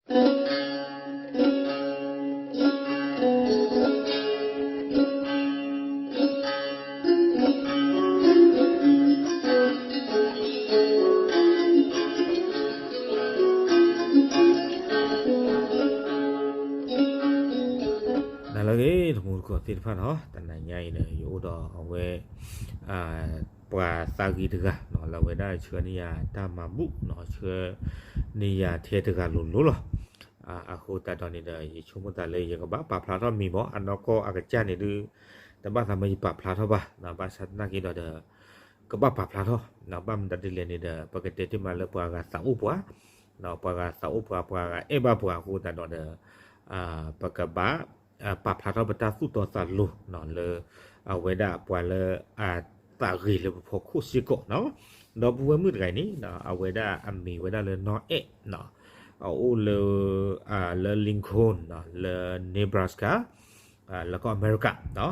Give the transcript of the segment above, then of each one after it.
နလၢအဂ့ၤ တမူတကိးသ့ၣ်တဖၣ်နီၤ, တနၤညါအံၤဒီး ယအိၣ်ဒီးအဝဲ ပှၤသးဂ့ၤတဂၤနီၤ, လၢအဝဲဒၣ်ဆှၢန့ၢ်ယၤတၢ်မၤဘူၣ်နီၤ, ဆှၢန့ၢ်ယၤထဲတဂၤလိၤလိၤလီၤ. အဃိသတးဒီးန့ၣ်ဒီး ယဆိကမိၣ်သးလၢယကဘၣ်ပာ်ဖျါထီၣ်မံၤမး, အနီၢ်ကီၢ်အကစၢ်န့ၣ်ဒုး တဘၣ်သးမ့ၢ်ယပာ်ဖျါထီၣ်ဘၣ်, ဘၣ်ဆၣ်သနာ်က့ဒီးဒီး ကဘၣ်ပာ်ဖျါထီၣ်, ဘၣ်မတၤဒ်လဲၣ်န့ၣ်ဒီး ပကတဲတ့ၢ်မးလၢပှၤဂၤသးအိၣ်ပှၤ, ပှၤဂၤသးအိၣ်ပှၤ, ပှၤဂၤအဲၣ်ဘၣ်ပှၤအဃိသတးဒီးဒီး ပကဘၣ် ပာ်ဖျါထီၣ်ပတၢ်သူၣ်တီသးလိၤနီၤ လၢအဝဲဒၣ်ပှၤလၢအသးဂ့ၤလၢပဖီခိၣ်စ့ၢ်ကီးနီၤ. ဒီပုၢ်ဝဲၢ်မုၣ်တဂၤအံၤန့ၣ် အဝဲဒၣ်အမံၤဝဲဒၣ်လၢနီၢ်အဲၣ်နီၤ, အအိၣ်လၢ လၢ Lincoln နီၤ လၢ Nebraska လၢကီၢ်အမဲရကၤနီၤ.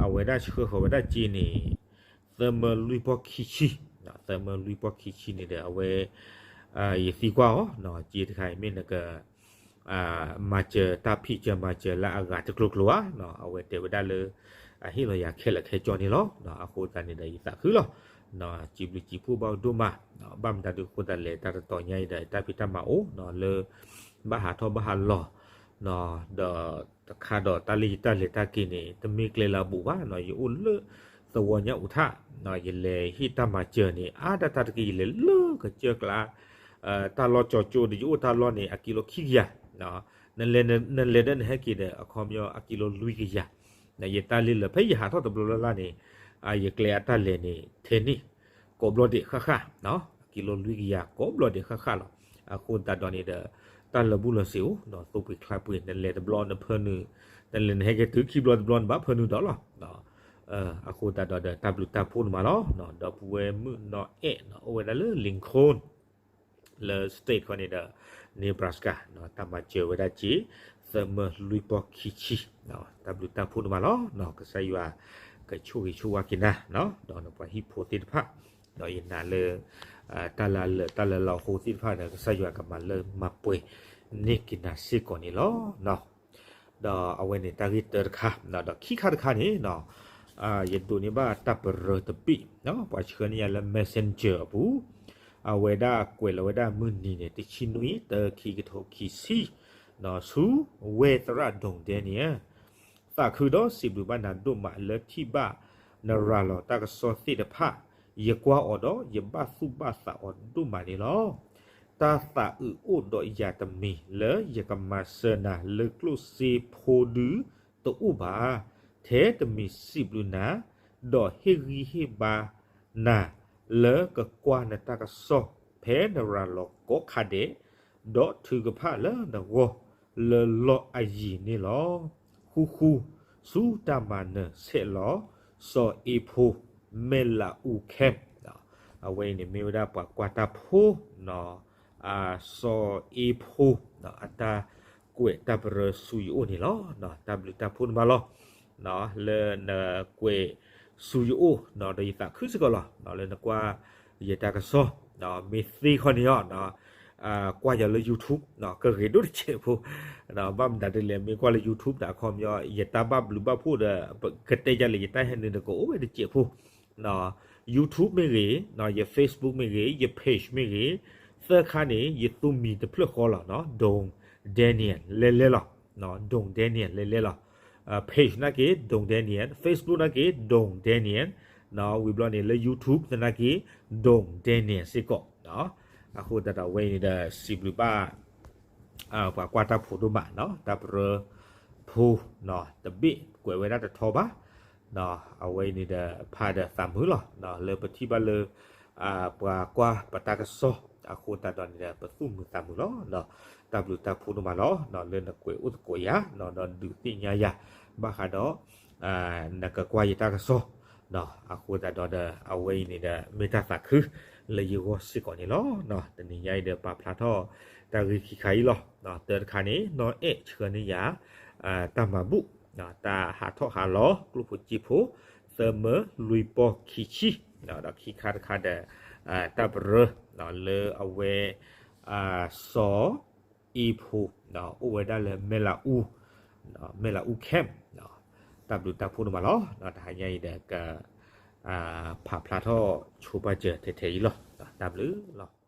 အဝဲဒၣ်ဆှၢဃီၤဝဲဒၣ်စ့န့ၣ် သၢမၢလွံၢ်ပီၢ်ခံဆံ, သၢမၢလွံၢ်ပီၢ်ခံဆံန့ၣ်ဒီး အဝဲ ယသံကွၢ်အီၤနီၤ, စ့တခါအံၤမ့ၢ်နက မၤစၢၤတၢ်ဖံးစၢၤမၤစၢၤလၢအဂၤတကျိၤကျိၤဧါ, အဝဲတဲဝဲဒၣ်လၢ အဟ့ၣ်လီၤယၤခဲလၢာ်ခဲဆ့န့ၣ်လီၤ. အဃိသတးန့ၣ်ဒီး ယသးခုလီၤ. စံးဘျုးစံးဖှိၣ်ဘၣ်ဒိၣ်မး, ဘၣ်မတၤဒုးအဃိသတးလဲၣ် တၢ်တတီၤညါအံၤဒီး တၢ်ဖံးတၢ်မၤအိၣ်နီၤ လၢ ဘၣ်ဟးထီၣ်ဘၣ်ဟးလီၤ ဒီးတခါဒီးတၢ်လၢယတၢ်လဲၤတၢ်က့ၤန့ၣ် တမ့ၢ်ကျဲလၢအဘူးဘၣ်နီၤ, ယအိၣ်လၢသဝီညါအူးထၣ်, ယလဲၤဟ့ၣ်တၢ်မၤစၢၤန့ၣ် အါဒၣ်တၢ်တက့ၢ် ယလဲၤလၢကစၢၢ်ကျါ, တၢ်လီၢ်ကၠီကၠိဒီး ယအိၣ်တၢ်လီၢ်န့ၣ် အကံလိခံကယၤ, နလဲၤဒီးနဟဲက့ၤဒီး အခီပညီအကံလိလွံၢ်ကယၤ, ယတၢ်လ့လၢ ဖဲယဟးထီၣ်တဘျီလၢ်လၢ်န့ၣ် ယကျဲအတၢ်လဲၤန့ၣ် ထဲန့ၣ် ကိးဘျီဒဲးဃၣ်ဃၣ်, အကံလိလွံၢ်ကယၤ ကိးဘျီဒဲးဃၣ်ဃၣ်လီၤ. အဃိသတးဒီးန့ၣ်ဒီး တၢ်လၢာ်ဘူၣ်လၢာ်စ့ၤအိၣ်နီၤ, သိပှ့ၤချါပှ့ၤ, နလဲၤတဘျီနဖၢနုာ်, နလဲၤနဟဲက့ၤတုၤခံဘျီတဘျီနဘၣ်ဖၢနုာ်ဒီးလီၤ. အဃိသတးဒီးဒီး တၢ်ဘျုးတၢ်ဖှိၣ်န့ၣ်မးလီၤ. ဒီပုၢ်ဝဲၢ်မုၣ်နီၢ်အဲၣ်နီၤ အိၣ်ဝဲဒၣ်လၢ Lincoln လၢ state ခီန့ၣ်ဒီး Nebraska တၢ်မၤစၢၤဝဲဒၣ်စ့ သၢမၢလွံၢ်ပီၢ်ခံဆံ, တၢ်ဘျုးတၢ်ဖှိၣ်န့ၣ်မးလီၤ. ကစၢ်ယွၤကဆိၣ်ဂ့ၤဆိၣ်ဝါက့ၤနၤ ဒီးနပှၤဟံၣ်ဖိသ့ၣ်တဖၣ်, ဒီးယနာ်လၢ တၢ်လၢအလၢာ်တၢ်လၢအလီၤအဃိသ့ၣ်တဖၣ်ဒီး ကစၢ်ယွၤကမၤလၢမၤပှဲၤန့ၢ်က့ၤနၤစ့ၢ်ကီးန့ၣ်လီၤ. ဒီးအဝဲန့ၣ်တၢ်ဂ့ၢ်တၢတခါ, ဒီးခံခါတခါန့ၣ် ယဒိးန့ၢ်ဘၣ်တၢ်ပရၢတဘ့ၣ်, ပှၤဆှၢန့ၢ်ယၤလၢ messenger အပူၤ, အဝဲဒၣ်ကွဲးလီၤဝဲဒၣ်မုၢ်နံၤန့ၣ် တဆံနွံ တၢ ခံကထိခံဆံ, ဆူဝဲၢ်သရၣ်ဒိၣ်ဒဲနံၣ်, သးခုဒီးစံးဘျုးဘၣ်နၤဒိၣ်မးလၢထံၣ်ဘၣ်နရၤလီၤတၢ်ကစီၣ်သ့ၣ်တဖၣ်, ယကွၢ်အီၤဒီးယဘၣ်သူၣ်ဘၣ်သးအီၤဒိၣ်မးန့ၣ်လီၤ. တၢ်သးအုးအိၣ်ဒီးယၤတမံၤလၢယကမၤစၢၤနၤလၢကျိၣ်စ့ဖိဒုတအိၣ်ဘၣ်. ထဲတမံၤစံးဘျုးနၤ, ဒီးဟ့ၣ်ဂံၢ်ဟ့ၣ်ဘါနၤလၢကကွၢ်နတၢ်ကစီၣ်ဖဲနရၤလီၤကိးခါဒဲး, ဒီးထုကဖၣ်လၢနဂီၢ်လၢလီၢ်အယံၤန့ၣ်လီၤ. ဃူဃူ, ဆူတၢ်မၤနၢၤဆဲးလီၤ, စီၤအ့ဖိ, မဲၢ်လးအူခဲ, အဝဲအံၤန့ၣ်မ့ၢ်ဝဲဒၣ်ပှၤကွၢ်တၢ်ဖိနီၤ, စီၤအ့ဖိ, အတၢ်ကွဲးတၢ်ပရၢဆူယအိၣ်န့ၣ်လီၤ. တၢ်ဘျုးတၢ်ဖှိၣ်န့ၣ်မးလီၤ. လၢနကွဲးဆူယအိၣ်နီၤ ဒီးယသးခုစ့ၢ်ကီးလီၤ. လၢနကွၢ်ယတၢ်ကစီၣ်, မ့ၢ်သ့ခီန့ၣ်အီၤ ကွၢ်ယၤလၢ YouTube ကဂ့ၤဒိၣ်တစဲးဖိ, ဘၣ်မတၤဒ်လဲၣ် မ့ၢ်ကွၢ်လၢ YouTube ဒီးအခီပညီ ယတၢ်ဘၣ်ဘျုးဘၣ်ဖှိၣ်ဒီး ကတဲယၤလၢယတၢ်ဟဲနုာ်ဒီးကအိၣ်ဝဲတစဲးဖိ, YouTube မ့ၢ်ဂ့ၤ, ယ Facebook မ့ၢ်ဂ့ၤ, ယ page မ့ၢ်ဂ့ၤ, သၢခါန့ၣ် ယသူမံၤတဖျၢၣ်ဃီလီၤ, ဒိၣ် Daniel လဲလဲလီၤ, ဒိၣ် Daniel လဲလဲလီၤ. page နာ်က့ ဒိၣ် Daniel, Facebook နာ်က့ ဒိၣ် Daniel, ဝံၤဘျီန့ၣ်လၢ YouTube သနာ်က့ ဒိၣ် Daniel စ့ၢ်ကီး. အဃိသတးဒီးဝဲအံၤန့ၣ်ဒီး စံးဘျုးဘၣ် ပှၤကွၢ်တၢ်ဖိဒိၣ်မးနီၤ, တၢ်ပရၢဖိနီၤတဘ့ၣ်ကွဲးဝဲဒၣ်တထီဘၣ်, အဝဲအံၤန့ၣ်ဒီးဖးဒီးသးမုာ်လီၤ, လၢပထံၣ်ဘၣ်လၢ ပှၤကွၢ်ပတၢ်ကစီၣ်အဃိသတးဒီးန့ၣ်ဒီး ပသူၣ်မုာ်သးမုာ်လီၤ. တၢ်ဘျုးတၢ်ဖှိၣ်ဒိၣ်မးလီၤ, လၢနကွဲးအိၣ်သကိးယၤ ဒီးဒုးသ့ၣ်ညါယၤ ဘၣ်ဃးဒီး နကကွၢ်ယတၢ်ကစီၣ်, အဃိသတးဒီးဒီးအဝဲအံၤန့ၣ်ဒီး မ့ၢ်တၢ်သးခုလၢယဂီၢ်စ့ၢ်ကီးန့ၣ်လီၤ. တနံၤညါအံၤဒီးပာ်ဖျါထီၣ်တၢ်ဂ့ၢ်ခံခါအံၤလီၤ. တၢတခါန့ၣ် နီၢ်အဲၣ်ဆှၢန့ၢ်ယၤ တၢ်မၤဘူၣ်, တၢ်ဟးထီၣ်ဟးလီၤ ကျိၣ်ဖိစ့ဖိ သၢမၢလွံၢ်ပီၢ်ခံဆံ, ဒီးခံခါတခါဒီး တၢ်ပရၢ လၢအဝဲ စီၤ အ့ဖိ အိၣ်ဝဲဒၣ်လၢ မဲၢ်လးအူ မဲၢ်လးအူ camp တၢ်ဘျုးတၢ်ဖှိၣ်န့ၣ်မးလီၤ. တဟါညါအံၤဒီး က ဖးဖျါထီၣ်ဆိပာ်စၢၤထဲထဲအံၤလီၤ. တၢ်ဘျုးလီၤ.